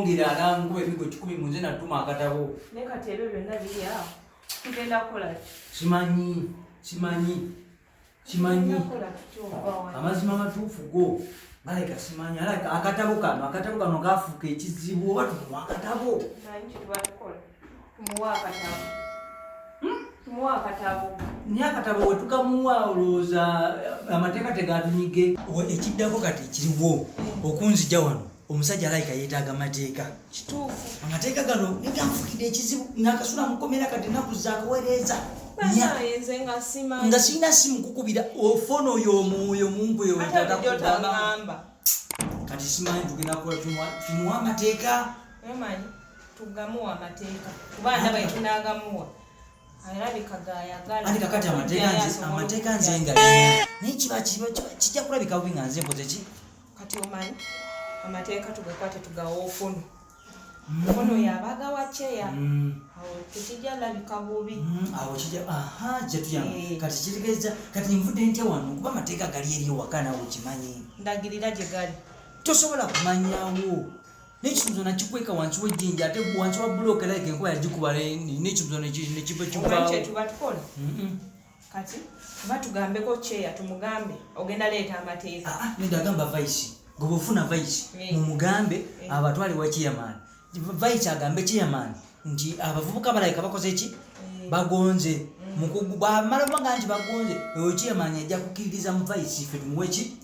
Nyongera anankuba emigo 100 munze natuma akatabo. Naye kati ebyo byonna biri awo, tugenda kukola ki? Simanyi, simanyi, simanyi. Amazima amatuufu go baleka simanyi. Alaka akatabo kano, akatabo kano kafuuka ekizibu. Oba tumuwa akatabo? Tumuwa akatabo. Tumuwa akatabo. Naye akatabo wetukamuwa olowooza amateeka tegatunyige. Ekiddako kati kiriwo okunzija wano, omusajja alayika yeetaaga mateeka. Kituufu. Amateeka gano neganfukidde ekizibu, nakasula mukomera kati ennaku zakawereeza nga sirina simu kukubira ofona oyo omwoyo mumpe. Kati simanyi tugenda kukola, tumuwa amateeka. Tugamuwa amateeka kuba ndaba etunagamuwa alabika gayagala. Andi kakati amateeka nze nga naye kiba kijja kulabika bubi nga nze nkoze ki. Kati omanyi amateeka tugakwate tugawa ofuno ono yabaga wa cheya, awo tekijja labika bubi. Awo kijja, aha, kijja tuyamba. Kati kitegeeza kati nvudde ntya wano, kuba amateeka gali eri ewaka, naawe okimanyi. Ndagirira gye gali. Tosobola kumanyawo n'ekisunzo nakikweka wansi w'ejjinja, ate wansi wa bulooka like enkuba yagikuba n'ekisunzo nekiva kivaawo. Kyetuba tukola kati oba tugambeko cheya, tumugambe ogenda leeta amateeka. Nedda, agamba vice gwe bwofuna vice mumugambe abatwale wa chairman, vice agambe chairman nti abavubuka balayika bakoze ki, bagonze. Bwamala kubanga nti bagonze, oyo chairman ajja kukkiririza mu vice, ffe tumuwe ki,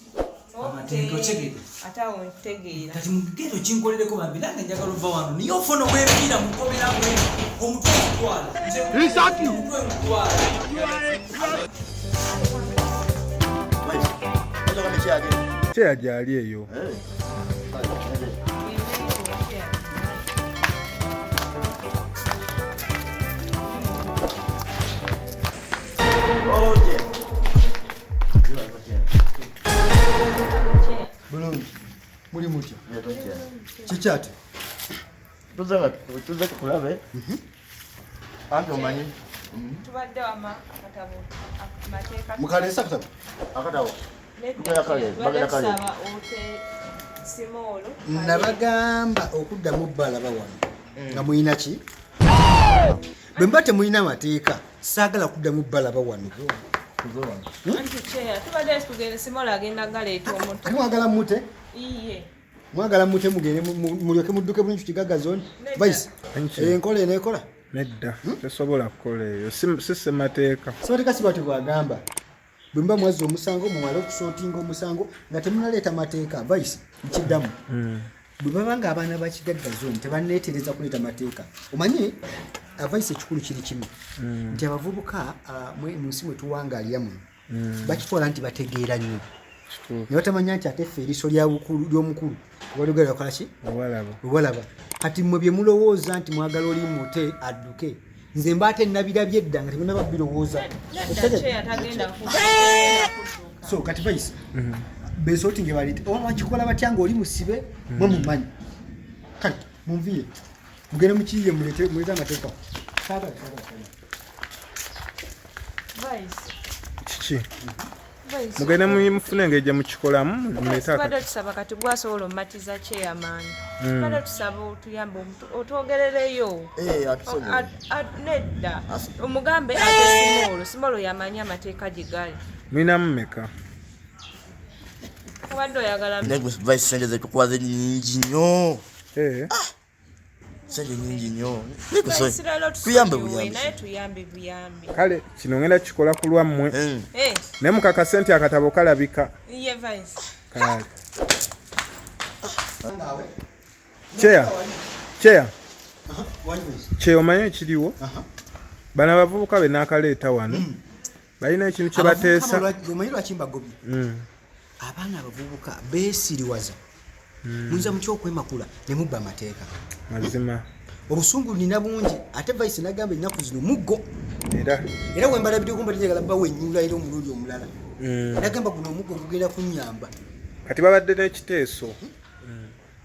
amateeka. Okitegedde? Ate awo ntegeera. Kati mugendo kinkolereko bambi, nange njagala ova wano, niye ofuna obwempiira mukomera bwe omutwe mutwala, omutwe mutwala. Kyeya gyali eyo. Bulungi, muli mutya? Kikyate? Tuze tukulabe anti omanyi. Tubadde wama akatabo amateeka. Mukaleese akatabo? Akatabo tusaba ote simoolo. Nabagamba okuddamu balaba wano nga mulina ki, bwe muba temulina mateeka, saagala kuddamu balaba wano. Anti cheya tubadde tugende, simoolo agenda galeeta omuto. Ate mwagala mute? Iye. Mwagala mute, mugende mulyoke mudduke bulungi Kigagga Zone. Vice, enkola eneekola? Nedda, tesobola kukola eyo, si ssemateeka. Semateeka si bwatyo bwagamba. Bwe muba mwazza omusango, mumale okusootinga omusango nga temunaleeta mateeka. Vice, nkiddamu, bwe baba nga abaana ba Kigagga Zone tebaneetereza kuleeta mateeka. Omanyi vice, ekikulu kiri kimu, nti abavubuka mu nsi mwe tuwangaalira muno bakitwala nti bategeera nnyo, ne batamanya nti ate ffe eriiso ly'omukulu obalugala bakola ki? Walaba. Walaba. Kati mmwe bye mulowooza nti mwagala oli mute adduke, nze mba ate nabirabye edda nga temunaba birowooza. Nedda, cheya tagenda kudduka. So kati vice, besootinge baleete oba bakikola batya ng'oli musibe, mwe mumanyi. Kale munviire, mugende mukiyiye, mulete mulete amateeka. Saagala, saagala, saagala. Vice. Kiki? Vice. Mugende mufune engeri gye mukikolamu, muleete Tubadde tusaba kati gwasobola omumatiza chairman, tubadde tusaba otuyambe, otwogerereyo. Nedda, omugambe ate simoolo, simoolo yamanyi amateeka gye gali. Mulinamu meka? Obadde oyagala? Vice, sente zetukuwaze nyingi nnyo. Sente nyingi nnyo. Vice, leero Tuyambe tusonyiwe, buyambi. Naye tuyambe buyambi. Kale kino ngenda kikola ku lwammwe, naye mukakase nti akatabo kalabika. Ye vice. Kale cheya, cheya. Kye omanyi ekiriwo, bano abavubuka be naakaleeta wano balina ekintu kye bateesa. Omanyi lwaki mbagobye? Abaana abavubuka beesiriwaza, muyinza mutya okwemakula ne mubba amateeka? Mazima. Obusungu nina bungi, ate vice nagamba ennaku zino muggo. Era Era wembalabireko mba njagala bawenyula era omulundi omulala nagamba guno omuggo gugenda kunyamba. Kati babadde n'ekiteeso,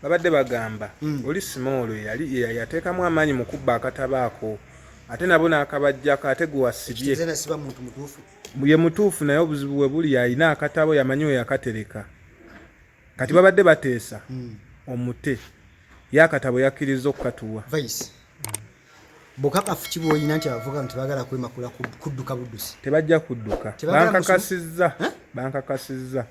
babadde bagamba oli simoolo yali yateekamu amaanyi mu kubba akatabo ako, ate nabo n'akabajjako, ate gwe wasibye. Kitegeeza nasiba muntu mutuufu. Ye mutuufu, naye obuzibu bwe buli alina akatabo, yamanyi we yakatereka. Kati babadde bateesa omute. Yakatabo yakkiriza okukatuwa. Vice, bukakafu ki bw'olina nti abavubuka nti baagala kwemakula kudduka buddusi? Tebajja kudduka. Tebagala. Bankakasizza, bankakasizza.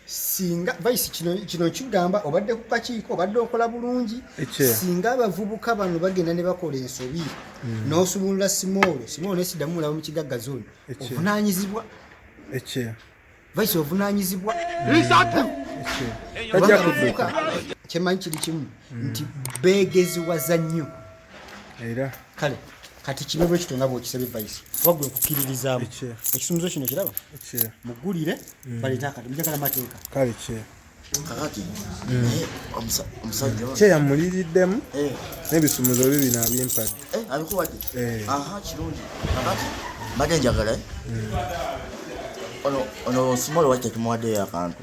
Singa vice, kino kigamba obadde ku kakiiko, obadde okola bulungi. Ekye. Singa abavubuka bano bagenda ne bakola ensobi n'osumulula Simoolo, Simoolo nesiddamu mulaba mu Kigagga Zone, Ekye. ovunaanyizibwa. Ekye. Vice, ovunaanyizibwa. Ekye. Kubanga Tajja kudduka. abavubuka, kyemanyi kiri kimu nti beegeziwaza nnyo. Era Kale kati kibe bwe kityo nga bw'okisabye, vice, waggwe nkukkiririzaamu. Ekye. Ekisumuzo kino kiraba. Ekye. Mugulire baleete akati mujagala mateeka. Kale kye. Kakati naye omusajja ono. Kye yamuliriddemu n'ebisumuzo bibino abimpadde. Abikuwadde? Eh. Aha, kirungi. Kakati mbadde njagala ono Small waki tetumuwaddeyo akantu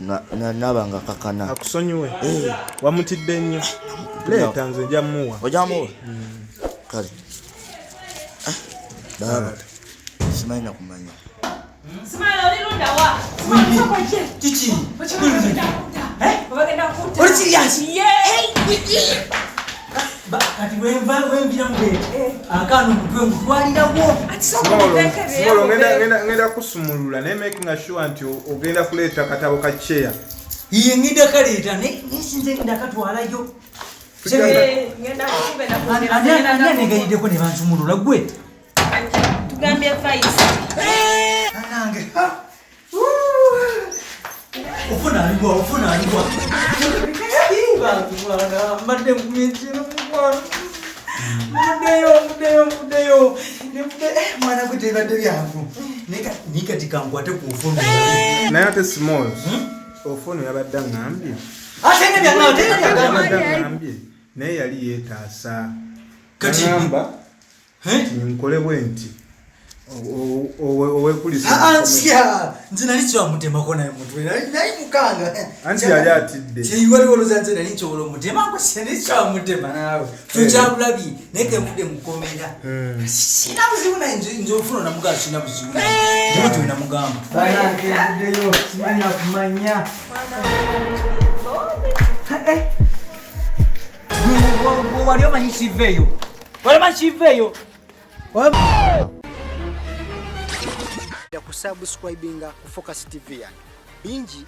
naaba nga kakana? Akusonyiwe. Eh. Wamutidde nnyo. Leeta, nze nja muwa. Ojamuwa? Kale. Baba, simanyi nakumanya. Smile, olirunda wa? Smile, soko je. Kiki? Bagenda kutta. Eh? Bagenda kutta. Oli serious? Yeah. Kati wenviramu bweti, akaana omutwe ngutwalirawo. Ati soko muteekere. Small, ngenda kusumulula naye making sure nti ogenda kuleeta katabo ka chair. Iye, ngenda kaleeta, naye sinze ngenda katwalayo. Ngenda kugenda. Ani anegayiddeko ne bansumulula? Gwe? Tugambye vice. Anange ofuna aligwa, ofuna aligwa. Bantu mwana, mbadde nkumyekiro mukwano. Muddeyo, muddeyo, muddeyo. Mwana gwe, tebadde byangu, naye kati kankwate ku nfunu. Naye ate Small, Ofuno yabadde aŋŋambye. Ate byagamba. Yabadde aŋŋambye naye yali yeetaasa. Kati- Naŋŋamba nti nkole bwe nti owekulisa. Ansya, nze nali kyamutemako naye mutwe nali mukanga. Anti yali atidde. Waliwo olowooza nze nali nsobola omutemako? Nali kyamutema naawe, tukyabulabye, naye kenvudde mukomera sina buzibu naye. Nze ofuna namugamba sina buzibu naye, nze namugamba banankenvuddeyo simanya kumanya. Wali omanyi kiveeyo, wali omanyi kiveeyo. Kusubscribinga ku Focus TV yange bingi.